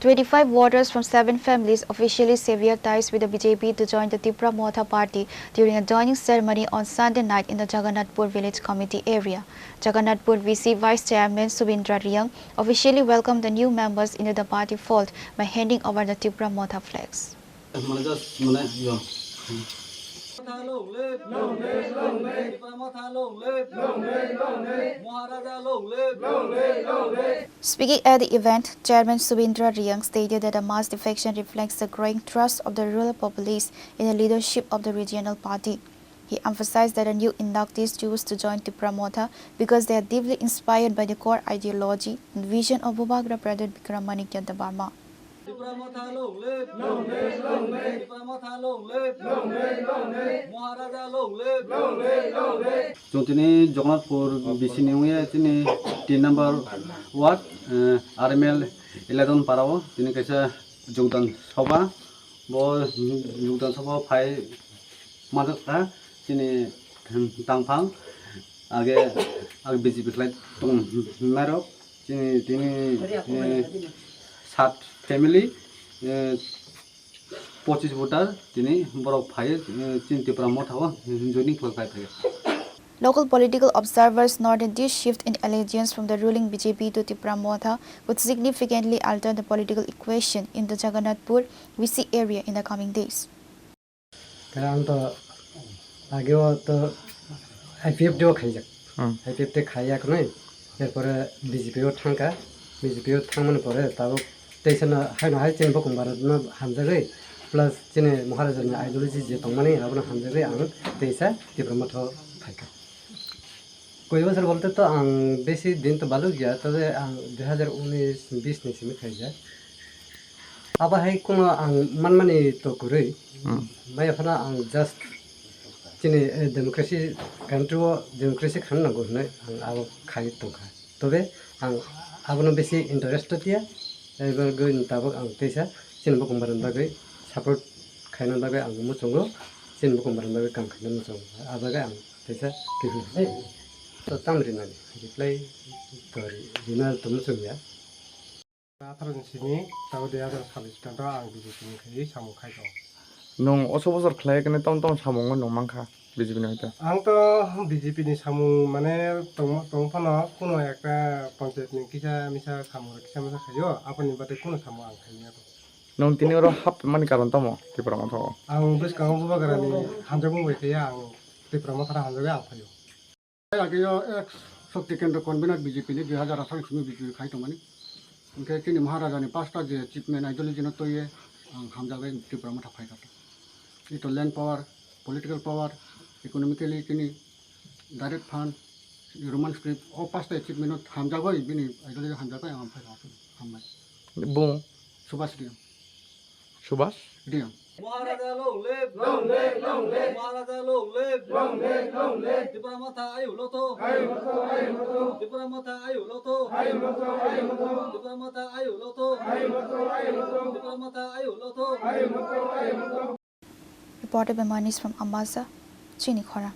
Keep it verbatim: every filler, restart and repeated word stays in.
Twenty-five voters from seven families officially severed ties with the B J P to join the Tipra Motha party during a joining ceremony on Sunday night in the Jagannathpur Village Committee area. Jagannathpur V C Vice Chairman Subindra Riang officially welcomed the new members into the party fold by handing over the Tipra Motha flags. Mane just mane yo. Long live, long live, long live. Tipra Motha long live, long live, long live. Maharaja long live, long live, long live. Speaking at the event, Chairman Subindra Riang stated that the mass defection reflects the growing trust of the rural populace in the leadership of the regional party. He emphasized that the new inductees choose to join Tipra Motha because they are deeply inspired by the core ideology and vision of Bubagra Pradyut Bikram Manikya Debbarma. Tipra Motha long live, long live, long live. Tipra Motha long live, long live, long live. Maharaja long live, long live, long live. Chwng tini Jagannathpur B C ni wngya tini tin number ward, eh, R M L eleven parao tini kaisa jogdan sabha. Bo jogdan sabha phai manjakha chini tangphang age ag B J P khlai tongnairok chini tini, eh, sat family, eh, pochis voter tini borok phai, eh, chini Tipra Motha o joining khlai phai. Local political observers noted this shift in allegiance from the ruling B J P to Tipra Motha would significantly alter the political equation in the Jagannathpur V C area in the coming days. Kaya ang to ageo to I P F T o khaijak. Hmm. I P F T khaiya khwnwi, erpore B J P o thangkha, B J P o thangmani pore tabuk teisa no haino hai chini bokong barano hamjagwi, plus chini Maharaja ni ideology je tongmani abono hamjagwi ang teisa Tipra Motha o phaikha. Koi bosor bolte to ang besi din to baluk ya, tobe ang dui hazar unis bis ni simi khaijak. Abo hai kuno ang manmani to kwrwi. Hmm. Maya phano ang just chini, eh, democracy country o democracy khan nango hwnwi ang abo khai tongkha. Tobe ang abono besi interested ya, ebo gwi tabuk ang teisa chini bokong barani bagwi support khaina bagwi ang muchungo, chini bokong barani bagwi kam khaina muchungo. Abo bagwi ang teisa kifin to tam rinani reply to rina to muchung ya. Atharo ni simi tabo dui hazar sabis phanto ang B J P ni khai samung khai tongo. Nwng oso bosor khlai kene tamo tamo samung no nwng mankha B J P ni hoite? Ang to B J P ni samung mane tong, tong phano kuno ekta panchayat ni kisa misa samung kisa misa khaio, aboni bade kuno samung ang khaiya to. Nwng tini oro hap mani karon tamo Tipra Motha o? Ang bwskango Bubagra ni hamjakmung bai khaiya ang Tipra Motha hamjagwi ang phaio. Age o ex Shakti Kendra convener B J P ni dui hazar atharo simi B J P khai tongmani. Hwnkhe chini Maharaja ni pasta je achievement ideology no twiwi ang hamjagwi Tipra Motha phaikha. Ito land power, political power, economically chini direct fund, Roman script, o pasta achievement no hamjagwi bini ideology hamjagwi ang phaikha. Hambai. Bung? Subhas Reang. Subhas? Reang. Maharaja long live, long live, long live. Maharaja long live, long live, long live. Tipra Motha ayu lotho. Ayu lotho, ayu lotho. Tipra Motha ayu lotho. Ayu lotho, ayu lotho. Tipra Motha ayu lotho. Ayu lotho, ayu lotho. Tipra Motha ayu lotho. Ayu lotho, ayu lotho. Reported by Manish from Ambasa, Chini Khorang.